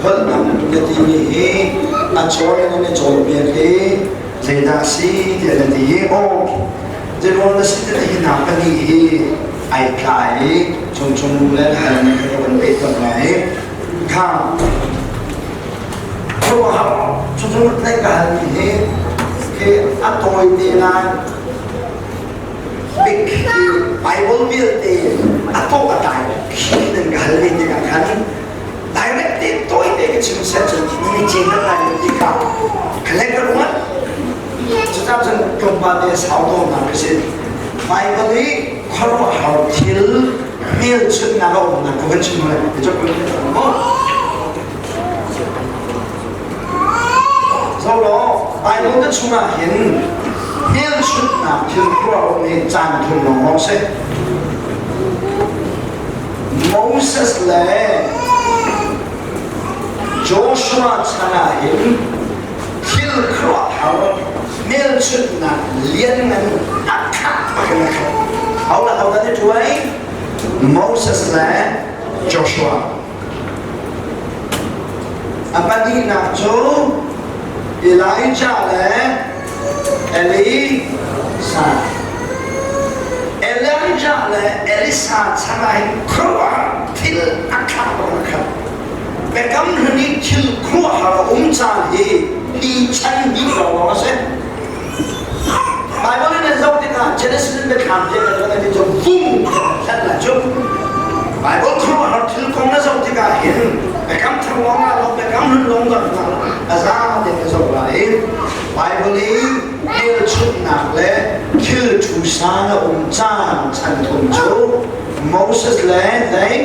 Holh dang na timi hi a cawn in an i cawnpiak hi zeidah a si tiah na ti i aw zeiruang na si ti hi hna pahnih hi ai tlai i cungcung nu le hal nih kha ka van peh tawn lai kha khuaruahhar cucu na ka halmi hi hi a tawi te nain big hi Bible vialte a tawh a tlai khi nan ka hal ve tikah khan direct te tawi te ka chim set cun ni cin nan lai lo ti kha khalek ka ruat. Cucaah cun tlawmpal te sau dawh na ka si. Bible i khuaruahhar thil hmelchunhnak a umnak ka van chim lai. Zolo, Bible na chungah hin hmelchunhnak thil khuaruah um hi caan thum lawnglawng si. Moses le Joshua chan ah hin thil khuaruahhar hmelchunhnak lianngan a khat bakin a khat. Ho le ho dah ni ṭuai? Moses le Joshua. A pahnihnak cu Elijah le Elisa. Elijah le Elisa chan ah hin khuaruahhar thil a khat bak a khat. Biakam Hlun i thil khuaruahhar a um caan hi hi chan hnih lawnglawng a si. Bible in an zoh tikah Genesis in biathlam te kan kan ti cu vung hlat la cu. Bible khuaruahhar thil kong na zoh tikah hin biakam thar lawng ah lo biakam hlun lawng dah a za te na zoh lai i Bible i hmelchunhnak le thil thu sa na um caan chan thum cu Moses le zei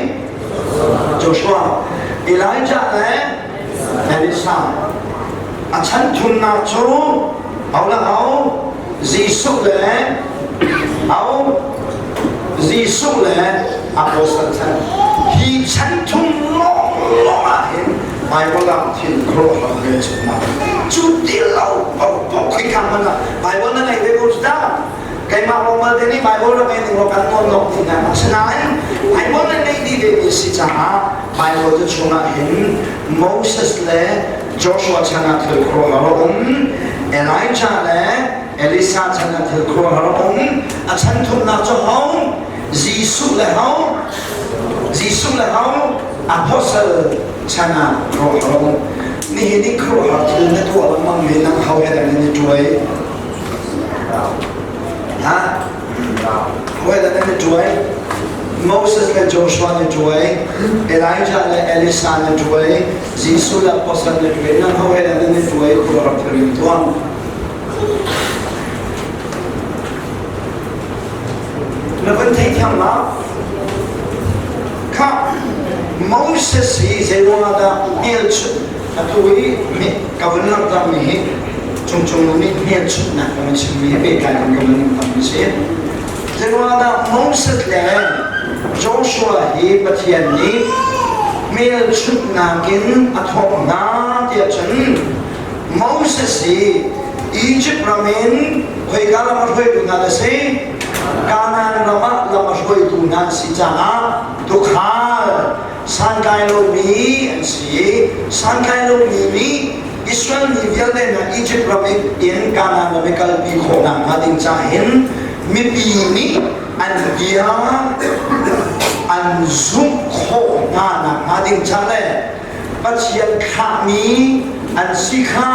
Joshua, Elijah le Elisa. A chan thumnak cu ho le ho? Jesuh le ho? Jesuh le Apostle chan. Hi chan thum lawnglawng ah hin Bible ah thil khuaruahhar hmelchunhnak cu ti lo paohpaoh khoi kam hmanh ah Bible na ngei ve ko cu dah. Keimah lawng te nih Bible na ngei ning kan nawn nok ti hna. Asinain Bible na ngei dih ve mi si caah Bible cu chungah hin Moses le Joshua chan ah thil khuaruahhar a um, Elijah le Elisa chan ah thil khuaruahhar a um. A chan thumnak cu ho? Jesuh le ho? Jesuh le ho? Apostle chan ah khuaruahhar a um. Nihin i khuaruahhar thil na tuah lengmang mi nang ho he dah nan i ṭuai? Ha? Ho he dah nan i ṭuai? Moses le Joshua nih ṭuai, Elijah le Elisa nih ṭuai, Jesuh le apostle nih ṭuai, nang ho he dah nan i ṭuai khuaruahhar thil in tuah? Na van theithiam ma? Kha Moses hi zeiruangah dah hmelchunh atu i ka vun langhtermi hi cungcung nih hmelchunhnak ka van chimmi he pehtlai in ka van langhtermi si. Zeiruangahdah Moses le Joshua hi Pathian nih hmelchunhnak in a thawk hna tiah cun Moses hi Egypt ram in khoika ram a hruaitu hna na si? Kanaan ram ah lam a hruaitu hna an si caah tuukhal santlai lomi an si. Santlai lomi nih Israel mi vialte hna Egypt ram in Kanaan ram i kalpi khawhnak hnga ding caah hin mipi nih an bia an zumh khawh hna nakhnga ding ca le Pathian thlahmi an si kha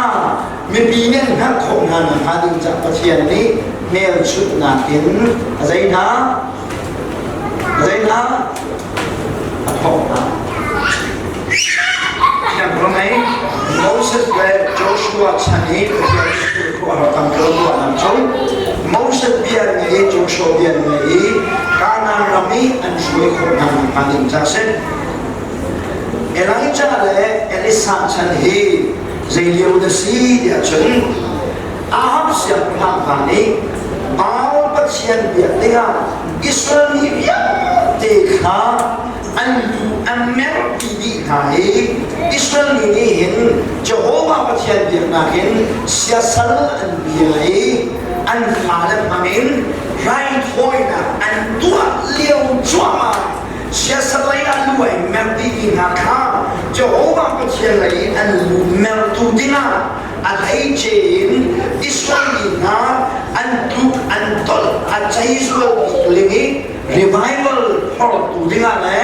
mipi nih an hngalh khawh hna nakhnga ding caah Pathian nih hmelchunhnak in a zei hna a zei hna a thawk hna. Moses le Joshua chan i Pathian khuaruahhar tam tuahnak cu Moses bia ngei i Joshua bia ngei i Kanaan ram i an hruai khawh hna nakhnga ding ca a si. Elijah le Elisa chan hi zei lio dah si tiah cun Ahab siangpahrang hna nih Baal pathian biak dingah Israel mi vialte kha an lu an merpi dih hna i Israel mi nih hin Jehovah Pathian biaknak in siasal an bia i an fale hmangin raithawinak an tuah lio cuahmah. Siasal lei ah lu ai mer dihmi hna kha. Jehovah Pathian lei an lu mertu dingah a hleice in Israel mi hna an tluk an tolh a ceizual bik ling i revival phortu dingah le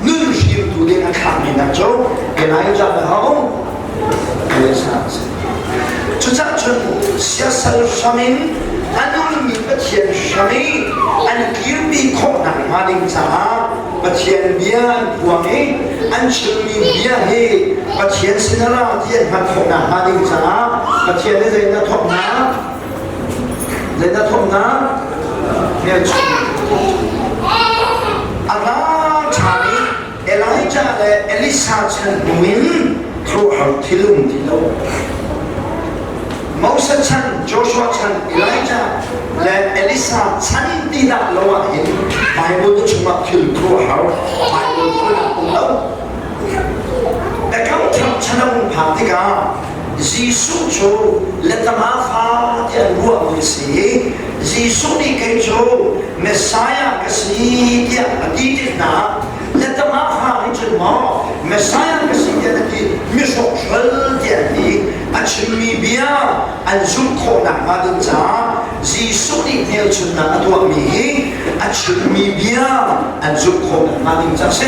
nun hrimtu ding a thlahmi hna cu Elijah le ho Elisa a si. Cucaah cun siasal hram in a nungmi Pathian hram i an kirpi khawh nakhnga ding caah Pathian bia an phuang i an chimmi bia hi Pathian sin a ra ti an hngalh khawh nakhnga ding caah Pathian nih zei na thawk hna? Zei na thawk hna? Hmelchunh. A ra ṭhan i Elijah le Elisha chan hnu in khuaruahhar thil um ti lo. Moses chan, Joshua chan, Elijah le Elisha chan ti dah lo ah hin Bible chungah thil khuaruahhar Bible phun ah um lo. Biakam thar chan a hung phak tikah Jesuh cu letama fa ti an ruahmi a si i Jesuh nih kei cu Messiah ka si tiah a ti tik hna ah letama fa nih cun maw Messiah ka si tiah na ti mihrokhral tiah an ti. A chimmi bia an zumh khawh nakhnga ding caah Jesuh nih hmelchunhnak a tuahmi hi a chimmi bia an zumh khawh nakhnga ding caah a si.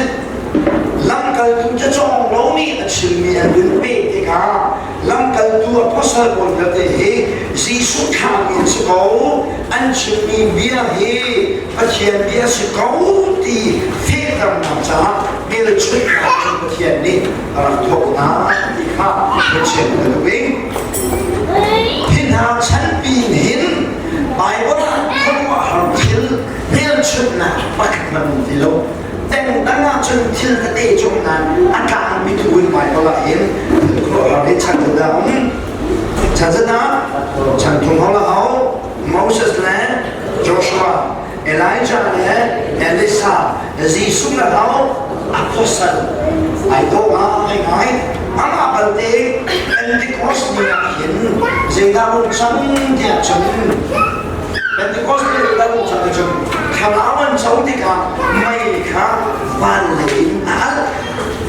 Lamkaltu cacawng lo nih a chimmi an vun peh tikah lamkaltu apostle pawl vialte hi Jesuh thlahmi an si ko, an chimmi bia hi Pathian bia si ko ti fehternak caah hmelchunhnak cu Pathian nih a rak thawk hna ti kha Pathian ka duh i hi hna chanpi hin Baibal ah khuaruahhar thil hmelchunhnak pakhat hmanh um ti lo. Tengdang ahcun thil tete cung nain a tlangmi tu in Baibal ah hin thil khuaruahhar hi chan dah um. Chan dah chan thum hau la hau Moses le Joshua, Elijah le Elisa, Jesuh le hau apostle ai dawh ngai ngai. Amah balte Pentecost ni ah hin zeidah rung cang tiah cun Pentecost ni zeidah rung cang cun thlarau an co tikah mei kha van lei in a alh.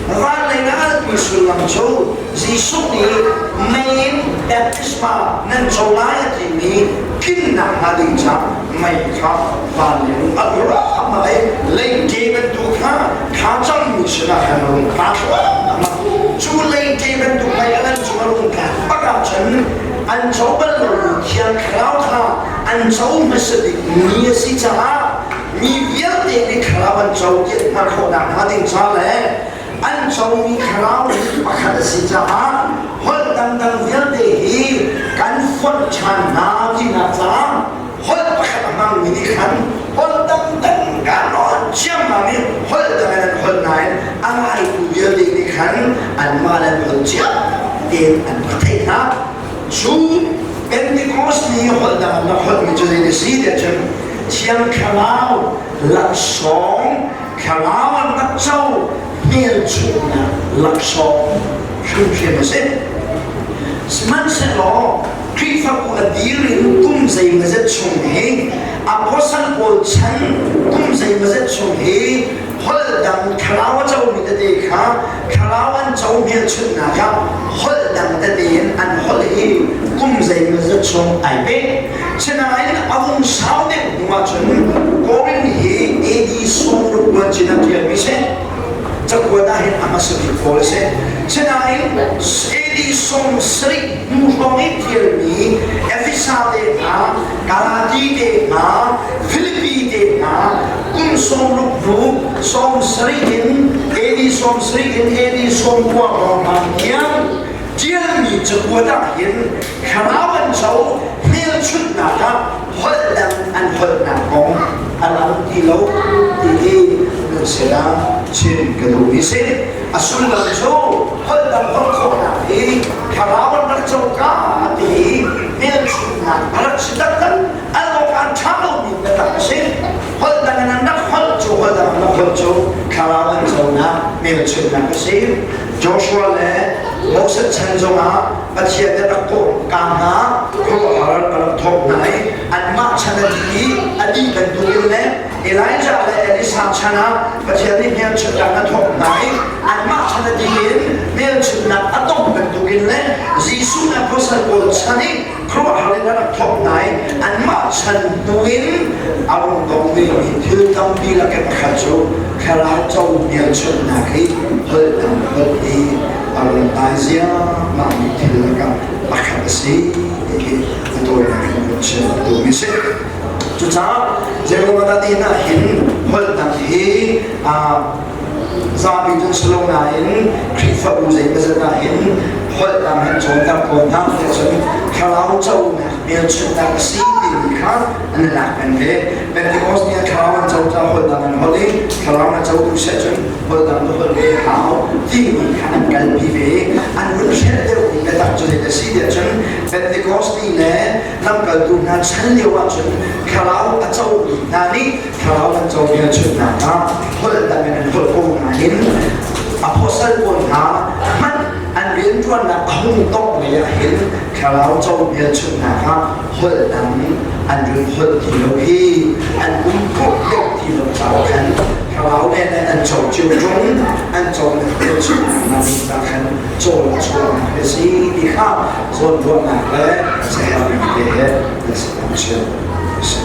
Van lei in a alhmi sullam cu Jesuh nih mei in baptisma nan co lai a timi tlinnak hnga ding caah mei kha van lei in a alh i leite bantuk kha thla cangmi sinah khan a rung tla thluahmah. Cu leite bantuk mei a lan cung a rung tlak bak ahcun an co bal lomi Thiang Thlarau kha an co hmasa bik ni a si caah mi vialte nih thlarau an co ti an hngalh khawh nakhnga ding ca le an comi thlarau hi pakhat a si caah holh dangdang vialte hi kan fonh ṭhan hna tinak caah holh pakhat a hmangmi nih khan holh dangdang kaa nawn ciammam i holh dang in an holh nain a ngaitu vialte nih khan anmah le an holh cia tein an rak theih hna. Cu Pentecost ni holh dang an rak holhmi cu zei a si tiah cun Thiang Thlarau laksawng Thlarau an rak co hmelchunhnak laksawng hrimhrim a si. Sihmanhsehlaw Khrihfabu a dir in kum zeimawzat chung hi Apostle pawl chan kum zeimawzat chung hi holh dang thlarau a comi tete kha thlarau an co hmelchunhnak ah holh dang tete in an holh hi kum zeimawzat chung ai peh. Sinain a vung sau deuh hnu ahcun Korin hi AD 60 tuan cin a ṭialmi si. Cakuat ah hin a hmasa bik pawl a si. Sinain AD 70 hnu hrawng i ṭialmi Efesa te hna, Galati te hna, Filipi te hna kum 60 hnu 70 in AD 70 in AD 90 hrawng hna tiang ṭialmi cakuat ah hin thlarau an co hmelchunhnak ah holh dang an holhnak kong a lang ti lo ti hi nan sinah chim ka duhmi si. A sullam cu holh dang holh khawhnak hi thlarau an rak co ka ti hi hmelchunhnak a rak si taktak al awk an ṭha lomi biatak a si. Holh dang in an rak holh cu holh dang an rak holh cu thlarau an conak hmelchunhnak a si. Joshua le Moses chan zongah Pathian nih rak kawh ka hna, khuaruahhar a rak thawk hna i anmah chan a dih i a dih bantukin le Elijah le Elisha chan ah Pathian nih hmelchunhnak a thawk hna i anmah chan a dih in hmelchunhnak a dongh bantukin le Jesuh le apostle pawl chan i khuaruahhar in a rak thawk hna i anmah chan hnu in a rung dong vemi thil tampi lak i pakhat cu thlarau co hmelchunhnak hi holh dang holh hi a rung dai ziahmahmi thil lakah pakhat a si ti hi a tawinak in vun chim a duhmi a si. Cucaah Jehovah nih ah hin holh dang hi zapi cun si lo nain Khrihfabu zeimawzat ah hin holh dang hin cawnter tawn hna tiah cun thlarau conak hmelchunhnak a si timi kha an i lak peng ve. Pentecost ni ah thlarau an co caah holh dang an holh i thlarau na co duh seh cun holh dang na holh ve hau timi kha an kalpi ve i an hun hrelh deuhmi biatak cu zei a si tiah cun Pentecost ni le lamkaltu hna chan lio ahcun thlarau a comi hna nih thlarau an comi a chunnak ah holh dang in an holh ko nain apostle pawl hna hmanh an rianṭuannak a hung dongh lei ah hin thlarau co hmelchunhnak ah holh dang an run holh ti lo hi an um khawh deuh ti lo caah khan thlarau le an co cio ṭung an co hmelchunhnak hna ding ca khan cawl a chuahnak a si ti kha zawnruahnak le siaherhnak te he na chim a si.